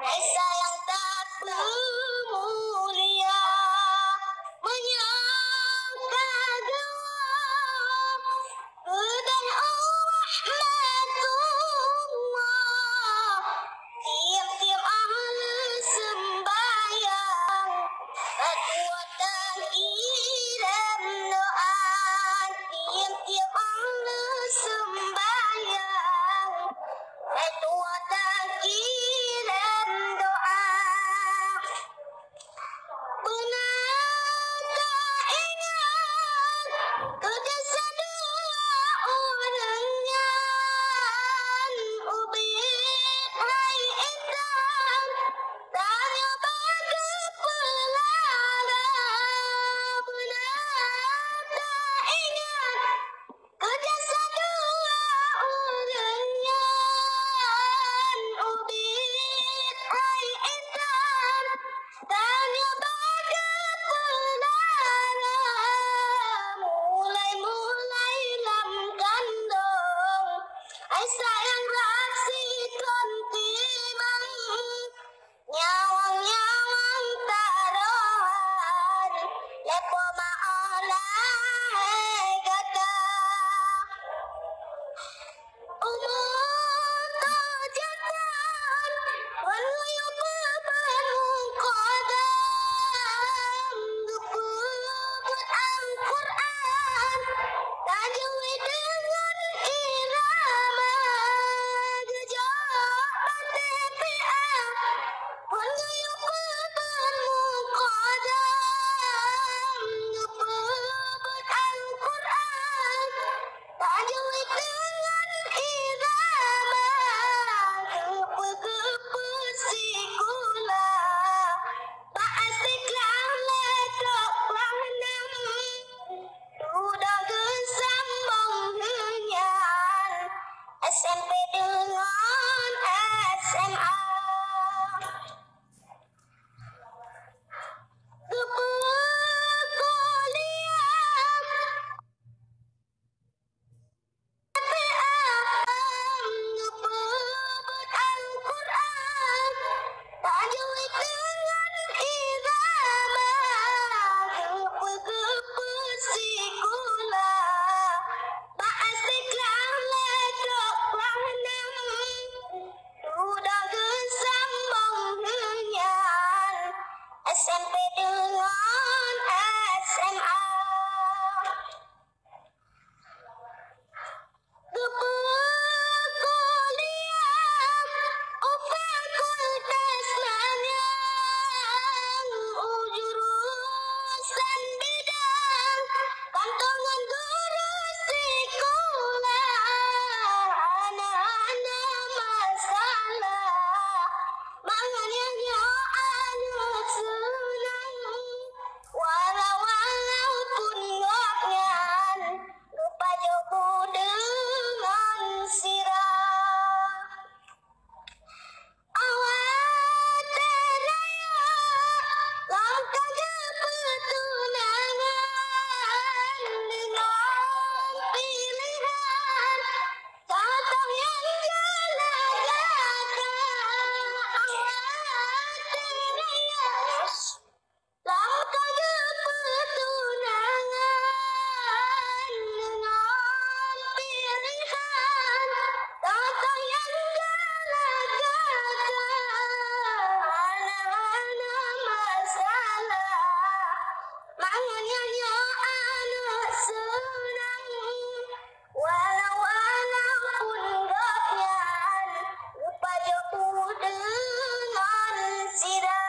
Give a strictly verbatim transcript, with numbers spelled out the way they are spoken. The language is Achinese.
Hai sayang tapeumulia, meunyoe ka geuwoe, keudeh u rahmatullah, tiep-tiep ahli seumbahyang, beutuwah takirém doa, tiep-tiep ahli seumbahyang, beutuwah takirém doa. Beuna taingat keu desya dua ureuëng nyan, ubit hai intan, tanyoe bak geupeulara. Beuna taingat keu desya dua ureuëng nyan, ubit hai intan, tanyoe bak geupeulara. Mulai-mulai lam kandong, hai sayang rab sidroe timang. Nyawöng-nyawöng tarohan, lé poma olah gata. Umu tujoh thon, wan geuyue peubuet mukadam, geupeubuet Al-Qur'an, tajwid deungon irama, geujok bak T P A. Wan geuyue peubuet mukadam, geupeubuet Al-Qur'an, tajwid deungon irama, geupeu-geupeu sikula, bak Istiqlal lé trok klang nam. Dudoe geusambong nyan S M P deungon S M A. Geupeukuliah. Geupeubuet Al-Qur'an, tajwid deungon irama, geupeu-geupeu sikula, bak Istiqlal lé trok klang nam. Dudoe geusambong nyan S M P deungon S M A. Geupeukuliah u fakultas manyang, u jurusan bidang, kantong ngon guru sikula, hana-hana masalah. Mangat nyoe aneuk seunang, walau-walaupun gobnyan geupajoh bu deungon sira. Awak teuh rayeuk lam ka geupeutunangan deungon pilihan. Contoh nyang jeulaih gata, awak teuh rayeuk lam ka geupeutunangan deungon pilihan. Contoh nyang jeulaih gata, hana-hana masalah. Mangat nyoe aneuk seunang, walau-walaupun gobnyan geupajoh bu deungon sira.